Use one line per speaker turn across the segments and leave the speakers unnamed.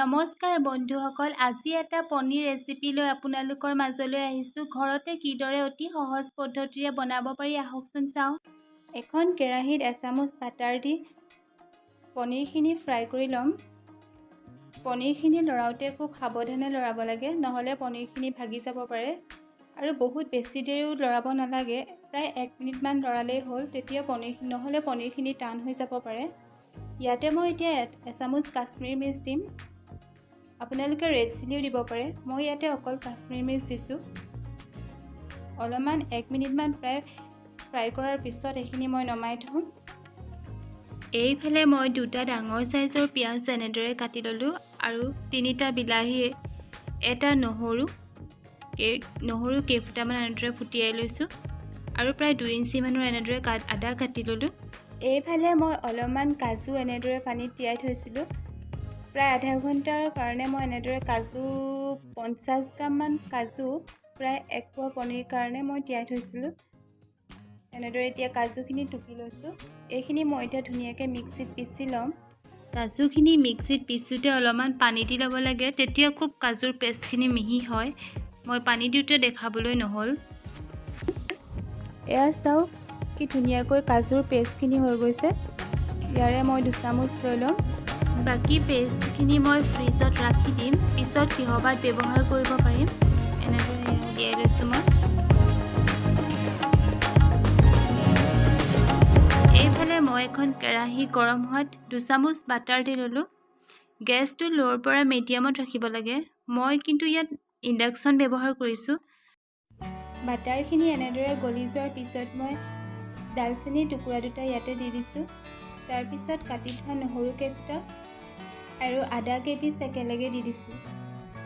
নমস্কাৰ বন্ধুসকল, আজি এটা পনীৰ ৰেচিপি লৈ আপোনালোকৰ মাজলৈ আহিছোঁ। ঘৰতে কিদৰে অতি সহজ পদ্ধতিৰে বনাব পাৰি আহকচোন চাওঁ। এখন কেৰাহীত এচামুচ বাটাৰ দি পনীৰখিনি ফ্ৰাই কৰি ল'ম। পনীৰখিনি লৰাওঁতে খুব সাৱধানে লৰাব লাগে, নহ'লে পনীৰখিনি ভাগি যাব পাৰে। আৰু বহুত বেছি দেৰিও লৰাব নালাগে, প্ৰায় 1 মিনিটমান লৰালেই হ'ল। তেতিয়া নহ'লে পনীৰখিনি টান হৈ যাব পাৰে। ইয়াতে মই এতিয়া এচামুচ কাশ্মীৰ মিৰ্চ দিম। আপোনালোকে ৰেড চিলিও দিব পাৰে, মই ইয়াতে অকল কাশ্মীৰ মিৰ্চ দিছোঁ। অলপমান 1 মিনিটমান প্ৰায় ফ্ৰাই কৰাৰ পিছত এইখিনি মই নমাই থ'ম। এইফালে মই 2টা ডাঙৰ চাইজৰ পিঁয়াজ এনেদৰে কাটি ল'লোঁ আৰু 3টা বিলাহী, এটা নহৰু, নহৰু কেইফুটামান এনেদৰে ফুটিয়াই লৈছোঁ আৰু প্ৰায় 2 ইঞ্চিমানৰ এনেদৰে আদা কাটি ল'লোঁ। এইফালে মই অলপমান কাজু এনেদৰে পানীত তিয়াই থৈছিলোঁ। প্ৰায় আধা ঘণ্টাৰ কাৰণে মই এনেদৰে কাজু 50 গ্ৰামমান কাজু প্ৰায় 1 পোৱা পনীৰ কাৰণে মই তিয়াই থৈছিলোঁ। এনেদৰে এতিয়া কাজুখিনি টুকি লৈছোঁ। এইখিনি মই এতিয়া ধুনীয়াকৈ মিক্সিত পিচি ল'ম। কাজুখিনি মিক্সিত পিছোঁতে অলপমান পানী দি ল'ব লাগে, তেতিয়া খুব কাজুৰ পেষ্টখিনি মিহি হয়। মই পানী দিওঁতে দেখাবলৈ নহ'ল। এয়া চাওক কি ধুনীয়াকৈ কাজুৰ পেষ্টখিনি হৈ গৈছে। ইয়াৰে মই 2 চামুচ লৈ ল'ম। বাকী পেষ্টখিনি মই ফ্ৰিজত ৰাখি দিম, পিছত কিহবাত ব্যৱহাৰ কৰিব পাৰিম। এনেদৰে উলিয়াই লৈছোঁ মই। এইফালে মই এখন কেৰাহী গৰম হোৱাত 2 চামুচ বাটাৰ দি ল'লোঁ। গেছটো ল'ৰ পৰা মিডিয়ামত ৰাখিব লাগে, মই কিন্তু ইয়াত ইণ্ডাকশ্যন ব্যৱহাৰ কৰিছোঁ। বাটাৰখিনি এনেদৰে গলি যোৱাৰ পিছত মই দালচেনিৰ টুকুৰা 2টা ইয়াতে দি দিছোঁ। তাৰপিছত কাটি থোৱা নহৰু কেইফুটা আৰু আদা কেইপিচ একেলগে দি দিছোঁ।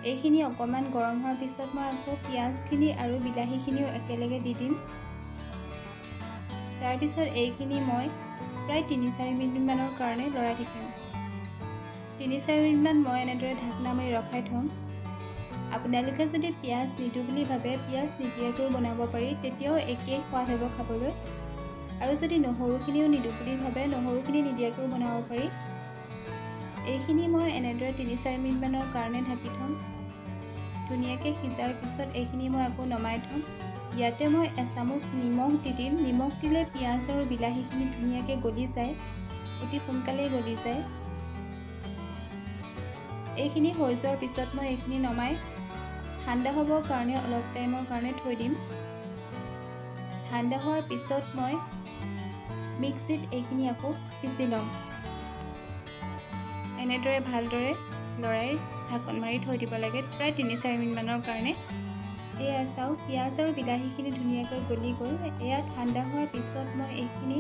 এইখিনি অকণমান গৰম হোৱাৰ পিছত মই আকৌ পিঁয়াজখিনি আৰু বিলাহীখিনিও একেলগে দি দিম। তাৰপিছত এইখিনি মই প্ৰায় 3-4 মিনিটমানৰ কাৰণে লৰাই থাকিম। 3-4 মিনিটমান মই এনেদৰে ঢাকনা মাৰি ৰখাই থ'ম। আপোনালোকে যদি পিঁয়াজ নিদিওঁ বুলি ভাবে, পিঁয়াজ নিদিয়াকৈও বনাব পাৰি, তেতিয়াও একেই সোৱাদ হ'ব খাবলৈ। আৰু যদি নহৰুখিনিও নিদিওঁ বুলি ভাবে, নহৰুখিনি নিদিয়াকৈও বনাব পাৰি। এইখিনি মই এনেদৰে 3-4 মিনিটমানৰ কাৰণে ঢাকি থ'ম। ধুনীয়াকৈ সিজাৰ পিছত এইখিনি মই আকৌ নমাই থ'ম। ইয়াতে মই এচামুচ নিমখ দি দিম। নিমখ দিলে পিঁয়াজ আৰু বিলাহীখিনি ধুনীয়াকৈ গলি যায়, অতি সোনকালেই গলি যায়। এইখিনি হৈ যোৱাৰ পিছত মই এইখিনি নমাই ঠাণ্ডা হ'বৰ কাৰণে অলপ টাইমৰ কাৰণে থৈ দিম। ঠাণ্ডা হোৱাৰ পিছত মই মিক্সিত এইখিনি আকৌ পিচি ল'ম। এনেদৰে ভালদৰে লৰাই ঢাকন মাৰি থৈ দিব লাগে প্ৰায় 3-4 মিনিটমানৰ কাৰণে। এয়া চাওক, পিঁয়াজ আৰু বিলাহীখিনি ধুনীয়াকৈ গলি গ'ল। এয়া ঠাণ্ডা হোৱাৰ পিছত মই এইখিনি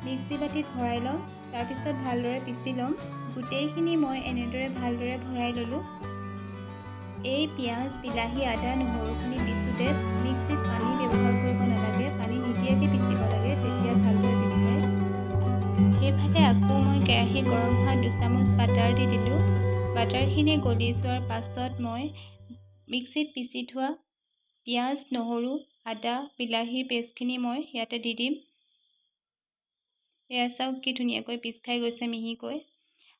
মিক্সি বাতিত ভৰাই ল'ম। তাৰপিছত ভালদৰে পিচি ল'ম। গোটেইখিনি মই এনেদৰে ভালদৰে ভৰাই ল'লোঁ। এই পিঁয়াজ, বিলাহী, আদা, নহৰুখিনি পিচোঁতে মিক্সিত পানী ব্যৱহাৰ কৰিব নালাগে, পানী নিদিয়াকৈ পিচিব লাগে, তেতিয়া ভালদৰে পিছে। সেইফালে আকৌ মই কেৰাহী গৰম হোৱাত 2 চামুচ বাটাৰ দি দিলোঁ। বাটাৰখিনি গলি যোৱাৰ পাছত মই মিক্সিত পিচি থোৱা পিঁয়াজ, নহৰু, আদা, বিলাহীৰ পেষ্টখিনি মই ইয়াতে দি দিম। এয়া চাওক কি ধুনীয়াকৈ পিচ খাই গৈছে মিহিকৈ।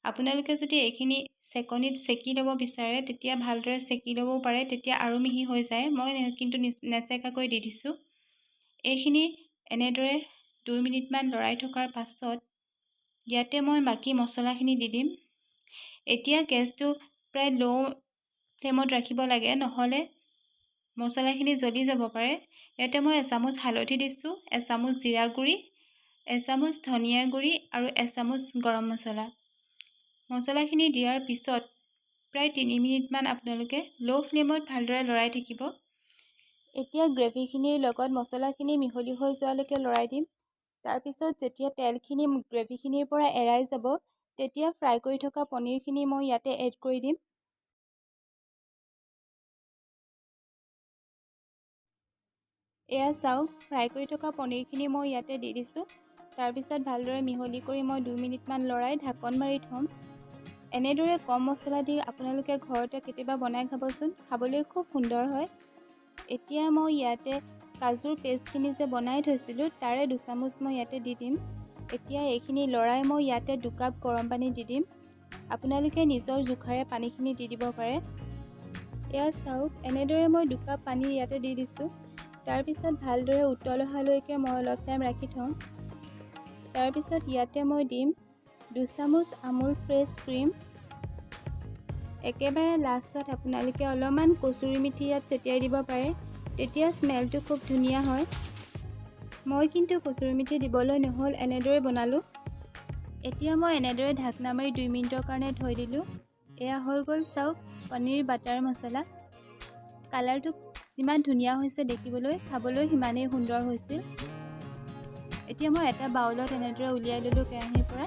আপোনালোকে যদি এইখিনি চেকনিত চেকি ল'ব বিচাৰে, তেতিয়া ভালদৰে চেকি ল'বও পাৰে, তেতিয়া আৰু মিহি হৈ যায়। মই কিন্তু নেচেকাকৈ দি দিছোঁ। এইখিনি এনেদৰে 2 মিনিটমান লৰাই থকাৰ পাছত ইয়াতে মই বাকী মছলাখিনি দি দিম। এতিয়া গেছটো প্ৰায় ল' ফ্লেমত ৰাখিব লাগে, নহ'লে মছলাখিনি জ্বলি যাব পাৰে। ইয়াতে মই এচামুচ হালধি দিছোঁ, এচামুচ জিৰা গুড়ি, এচামুচ ধনিয়া গুড়ি আৰু এচামুচ গৰম মছলা। মছলাখিনি দিয়াৰ পিছত প্ৰায় 3 মিনিটমান আপোনালোকে ল' ফ্লেমত ভালদৰে লৰাই থাকিব। এতিয়া গ্ৰেভিখিনিৰ লগত মছলাখিনি মিহলি হৈ যোৱালৈকে লৰাই দিম। তাৰপিছত যেতিয়া তেলখিনি গ্ৰেভিখিনিৰ পৰা এৰাই যাব, তেতিয়া ফ্ৰাই কৰি থকা পনীৰখিনি মই ইয়াতে এড কৰি দিম। এয়া চাওক, ফ্ৰাই কৰি থকা পনীৰখিনি মই ইয়াতে দি দিছোঁ। তাৰপিছত ভালদৰে মিহলি কৰি মই 2 মিনিটমান লৰাই ঢাকন মাৰি থ'ম। এনেদৰে কম মছলা দি আপোনালোকে ঘৰতে কেতিয়াবা বনাই খাবচোন, খাবলৈ খুব সুন্দৰ হয়। এতিয়া মই ইয়াতে কাজুৰ পেষ্টখিনি যে বনাই থৈছিলোঁ, তাৰে 2 চামুচ মই ইয়াতে দি দিম। এতিয়া এইখিনি লৰাই মই ইয়াতে 2 কাপ গৰম পানী দি দিম। আপোনালোকে নিজৰ জোখাৰে পানীখিনি দি দিব পাৰে। এয়া চাওক, এনেদৰে মই 2 কাপ পানী ইয়াতে দি দিছোঁ। তাৰপিছত ভালদৰে উতল অহালৈকে মই অলপ টাইম ৰাখি থ'ম। তাৰপিছত ইয়াতে মই দিম 2 চামুচ আমুল ফ্ৰেছ ক্ৰীম। একেবাৰে লাষ্টত আপোনালোকে অলপমান কচুৰি মিঠি ইয়াত ছটিয়াই দিব পাৰে, তেতিয়া স্মেলটো খুব ধুনীয়া হয়। মই কিন্তু কচুৰি মিঠি দিবলৈ নহ'ল, এনেদৰে বনালোঁ। এতিয়া মই এনেদৰে ঢাকনা মাৰি 2 মিনিটৰ কাৰণে থৈ দিলোঁ। এয়া হৈ গ'ল চাওক পনীৰ বাটাৰ মছলা। কালাৰটো যিমান ধুনীয়া হৈছে দেখিবলৈ, খাবলৈ সিমানেই সুন্দৰ হৈছিল। এতিয়া মই এটা বাউলত এনেদৰে উলিয়াই ল'লোঁ কেৰাহীৰ পৰা।